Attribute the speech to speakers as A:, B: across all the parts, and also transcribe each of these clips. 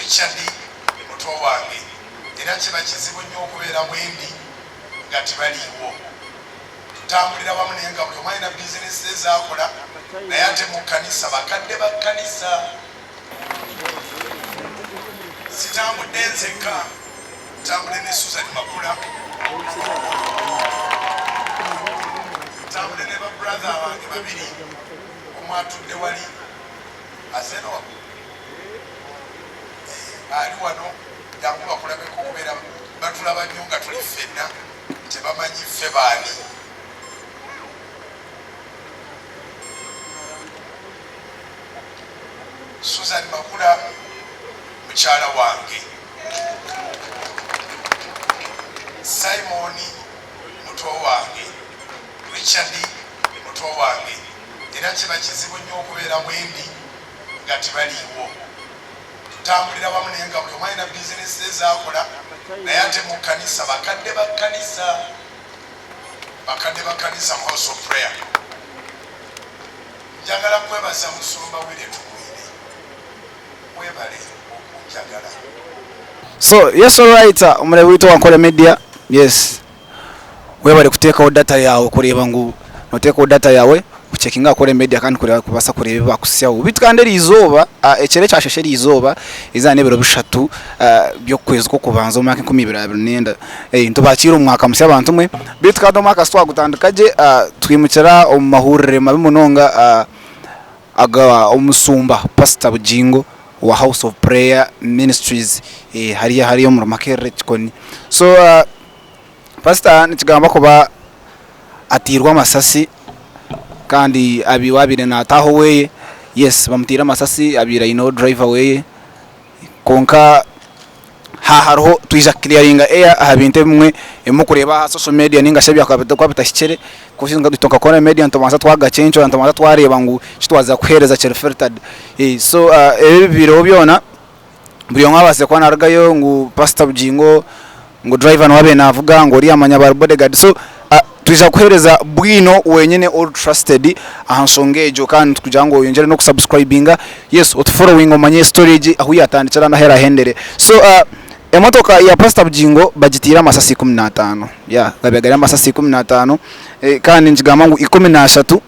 A: Richard muto wange era kiba kizibu nnyo okubeera bwendi nga tebaliiwo. Tutambulira wamu naye nga buli omu alina bizinesi ze z'akola naye ate mu kkanisa bakadde ba kkanisa. Sitambudde nzekka, ntambudde ne Susan Makula, ntambudde ne ba brother bange babiri, omu atudde wali azze no waggulu eh, ali wano jangu bakulabeko okubeera batulaba nnyo nga tuli ffenna tebamanyi ffe baani. Susan Makula mukyala wange, Simon muto wange, Richard muto wange era kiba kizibu nnyo okubeera bwendi nga tebaliiwo. Tutambulira wamu naye nga buli omu alina bizinesi ze z'akola naye ate mu kkanisa bakadde ba kkanisa, bakadde ba kkanisa mu House of Prayer. Njagala kwebaza Musumba Willy Tumwine, webale okunjagala.
B: So yes alright omurebe waitu owa Nkore Media yes webare kuteekaho data yaawe kureeba ngu noteekaho data yaawe kucekinga aha Nkore Media kandi kubaasa kureeba ebi baakutsyaho. Beitu kandi eriizooba ekiro ekyasheshe eriizooba eizooba n'ebiro bishatu by'okwezi kw'okubanza omwaka 2024 nitubakiira omu mwaka musya bantu mwe. Beitu kandi omwaka titwagutandika gye twimukira omu mahurire mabi munonga aga omusumba Pasita Bugingo owa House of Prayer Ministries hariya hariya omuri Makerere Kikoni. So Pasita nikigambwa kuba ateirwe amasasi kandi abaire nataaha oweye, yes bamuteire amasasi abaire aineho driver weye kwonka hariho twija ku clearinga air aha bintu ebimwe ebi murikureeba aha social media ninga shi ebyakuba bitahikire itwe nka Kore media nitubanza twagacencura nitubanza twareeba ngu eki twaza kuheereza kiri filtered. So ebi ebibaireho byona buri omwe abaasize kuba naarugayo ngu pasita Bugingo ngu driver niwe abaire naavuga ngu oriya manya bari bodyguard so twija kukuheereza bwino wenyine ori trusted aha nshonga egyo kandi nitukugira ngu oyongyere n'okusubscribinga yes otuforowinge omanye story egi ahu yaatandikira n'ahu eraahendere. So emotoka ya pasita Bugingo bagiteire amasasi 15 yeah gabaire gari amasasi 15 kandi nikigambwa ngu 13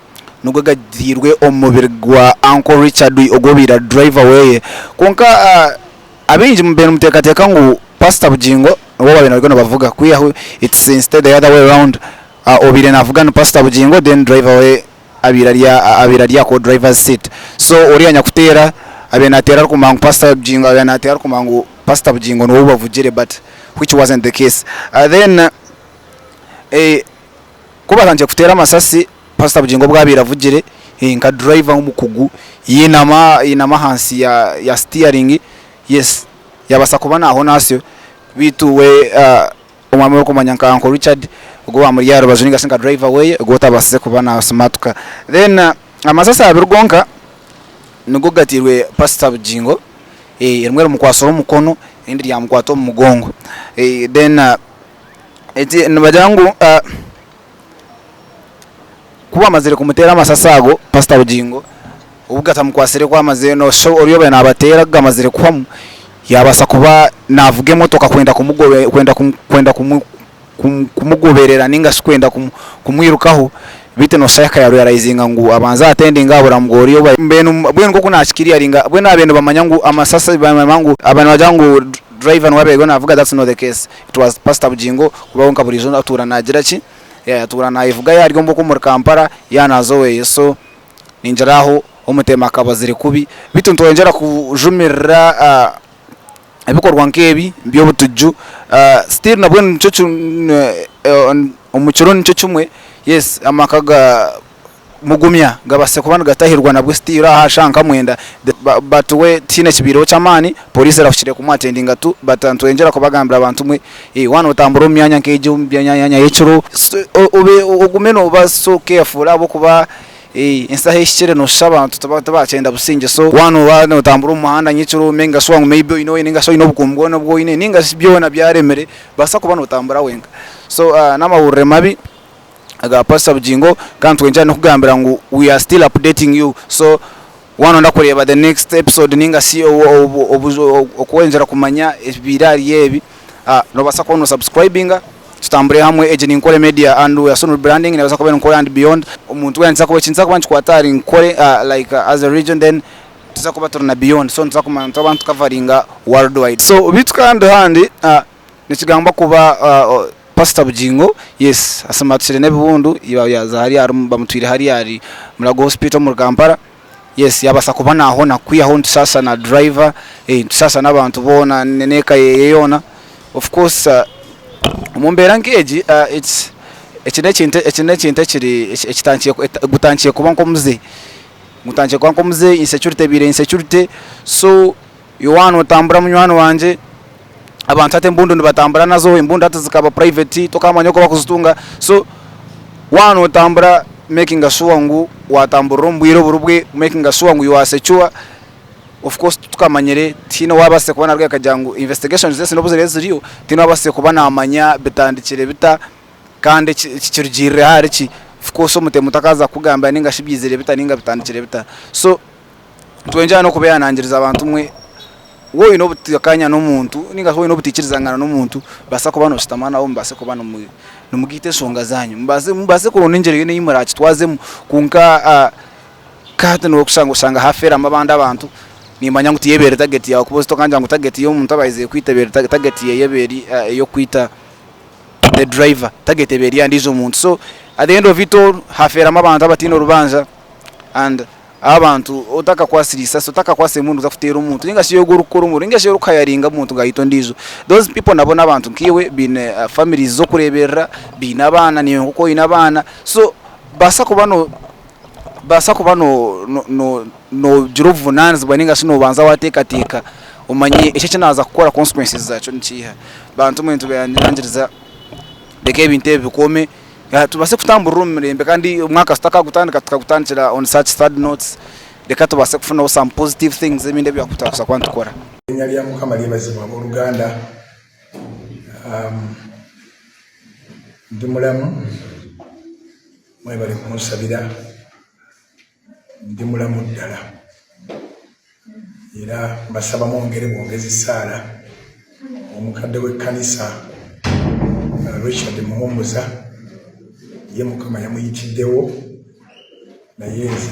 B: nigo gatiirwe omu mubiri gwa Uncle Richard ogu obaire ari driver weye. Kwonka abaingi mubaire nimuteekateeka ngu Pastor Bugingo niwe obaire nariyo nibavuga kwihaho it's instead the other way round obaire navuga ni Pastor Bugingo then driver we abaire ari abaire ari aha co driver's seat. So oriya nyakuteera abaire nateera arikumanya ngu Pastor Bugingo abaire nateera arikumanya ngu Pastor Bugingo niwe ou bavugire but which wasn't the case. Then Ku baatandikire kuteera amasasi, Pasita Bugingo obu abaire avugire nka driver w'omukugu yainama yainama ahansi ya ya steering, yes yaabaasa kuba naahona asyo beitu we omwami ou orikumanya nka Uncle Richard ogwo owaamuri aha rubaju ninga shi nka driver we ogwo otabaasize kuba naasimatuka. Then amasasi abiri gonka nigo gateirwe Pasita Bugingo, rimwe rimukwatsire omu mukono erindi ryamukwata omu mugongo. Then Eki nibagira ngu ku bamazire kumuteera amasasi ago Pasita Bugingo, obu gatamukwasire ku amazire nooshusha ori obaire naabateera ku gamazire kuhwamu, yaabaasa kuba naavuga emotoka kwenda kwenda kwenda kumugoberera nainga shi kwenda kumwirukaho beitu nooshusha yakayarealizinga ngu abanze atendinge aha buramu bwa oriya mbwenu nk'oku naakikiriyaringa mbwenu baabaire nibamanya ngu amasasi nibamanya ngu baabaire nibagira ngu driver niwe abaire naavuga that's not the case. It was Pastor Bugingo kuba we nka buriijo atuura naagira ki, atuura naayevuga yaarya omuka omuri Kampala yaanaaza oweye so ningira aho omutema akabazire kubi. Beitu nitwongyera kujumirira ebikorwa nk'ebi by'obutujju still nabwo nikyo kimwe omu kiro nikyo kimwe yes amaka ga Mugumya gabaase kuba nigatahirwa nabwo still aha shaaha nka mwenda but we tihaine ekibaireho ky'amaani police erahukire kumu attendinga tu but nitwongyera kubagambira bantu mwe waaba notambura omu myanya nk'egyo omu myanya y'ekiro obe ogume nooba so careful ahabw'okuba ensi ahu ehikire noshusha abantu tibakyenda busingye so waaba nooba notambura omu muhanda nyekiro making sure ngu maybe oine oine ninga shi oine obukuumi bwona obu oine ninga shi byona byaremire baasa kuba notambura wenka so n'amahurire mabi. aga Pastor Bugingo kandi twengye n'okugambira ngu we are still updating you so Waaba noyenda kureeba the next episode ninga shi okwongyera kumanya ebibaire ahari ebi, nobaasa kuba no subscribinga tutambure hamwe. Egi ni Nkore Media and we are soon rebranding nebaasa kuba eri Nkore and beyond. Omuntu weena eki nituza kuba nikikwata ahari Nkore like as a region then nituza kuba turi na beyond so nituza kuba nitu coveringa world wide. So beitu kandi handi nikigambwa kuba Pastor Bugingo yes asimatukire n'ebibundu yaaza hariya bamutwire hariya ahari Mulago hospital omuri Kampala yes yabaasa kuba nahona kwihaho nitusaasa na driver nitusaasa n'abantu boona n'eka yeye yoona of course omu mbeera nk'egi eki n'ekintu eki n'ekintu ekiri gutandikire kuba nk'omuze gutandikire kuba nk'omuze insecurity ebaire insecurity so Iwe waaba nootambura munywani wangye, abantu hati embundu nibatambura nazo, embundu hati zikaba private tokaamanya oku bakuzitunga, so waaba nootambura makinga sure ngu waatamburira omu bwire oburi bwe, makinga sure ngu you are secure, of course titukamanyire tihaine owaabaasize kuba naarugayo akagira ngu investigations ezi n'obu ziriyo ziriyo, tihaine owaabaasize kuba naamanya bitandikire bita kandi eki kirugiirire ahari ki, of course omutemu takaaza kukugambira ninga shi byizire bita ninga bitandikire bita, so. Nitwenda n'okubehanangiriza abantu mwe, waaba oine obutakanya n'omuntu ninga shi oine obutaikirizangana n'omuntu, baasa kuba nooshutama nawe mubaase kuba nimugaita enshonga zaanyu, mubaase kuronda engyero yoona ei muraakitwazemu kwonka ka hati nooshanga oshanga haafeeramu abandi abantu, niimanya ngu tiyo ebaire tageti yaawe ahakuba tokangira ngu tageti y'omuntu abaizire kwita ebaire tageti ye eba eri ey'okwita the driver, tageti eba eri ey'ondiijo muntu. So at the end of it all haafeeramu abantu abataine orubanja and. Abantu otakakwasire eisasi, otakakwasire embundu kuza kuteera omuntu ninga shi iwe orikukora omurimo ninga shi iwe orikuhayaringa omuntu ngu aite ondiijo. Those people nabo n'abantu nkaiwe baine families z'okureeberera, baine abaana naiwe nk'oku oine abaana. So baasa kuba no baasa kuba no no noogira obuvunaanizibwa ninga shi noobanza waateekateeka omanye eki eki naaza kukora consequences zaakyo nikiiha. Bantu mwe nitubeehanangiriza reka ebintu ebi bikoome. Tubaase kutamburira omu mirembe kandi omwaka tutakagutandika tukagutandikira on such sad notes reka tubaase kufunaho some positive things ebindi ebi twakubaasa kuba nitukora.
A: Erinya rya Mukama ryebazibwe ab'oruganda. Ndi mulamu mwebale kunsabira ndi mulamu ddala era mbasaba mwongere bwongezi ssaala omukadde w'ekkanisa uh, Richard Muhumuza ye Mukama yamuyitiddewo naye nze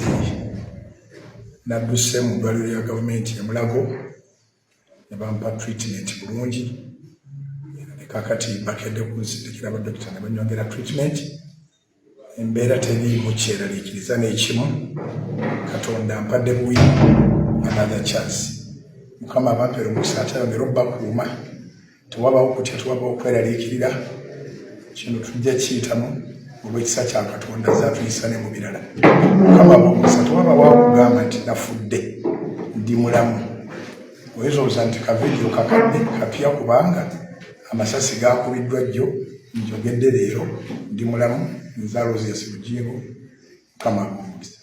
A: nadduse mu ddwaliro lya gavumenti e Mulago ne bampa treatment bulungi era ne kakati bakedde kunsindikira badokita ne banyongera treatment Embeera teriimu kyeraliikiriza n'ekimu, Katonda ampadde buwi another chance. Mukama abampeere omukisa ate ayongere obbakuuma. Tewabawo kutya, tewabawo kweraliikirira, kino tujja kiyitamu olw'ekisa kya Katonda azze atuyisa ne mu birala. Mukama abawe omukisa, tewabawo akugamba nti nafudde, ndi mulamu. Oyinza olowooza nti ka vidiyo kakadde kapya kubanga amasasi gaakubiddwa jjo, njogedde leero, ndi mulamu, nze Aloysius Bugingo, Mukama akuwe omukisa.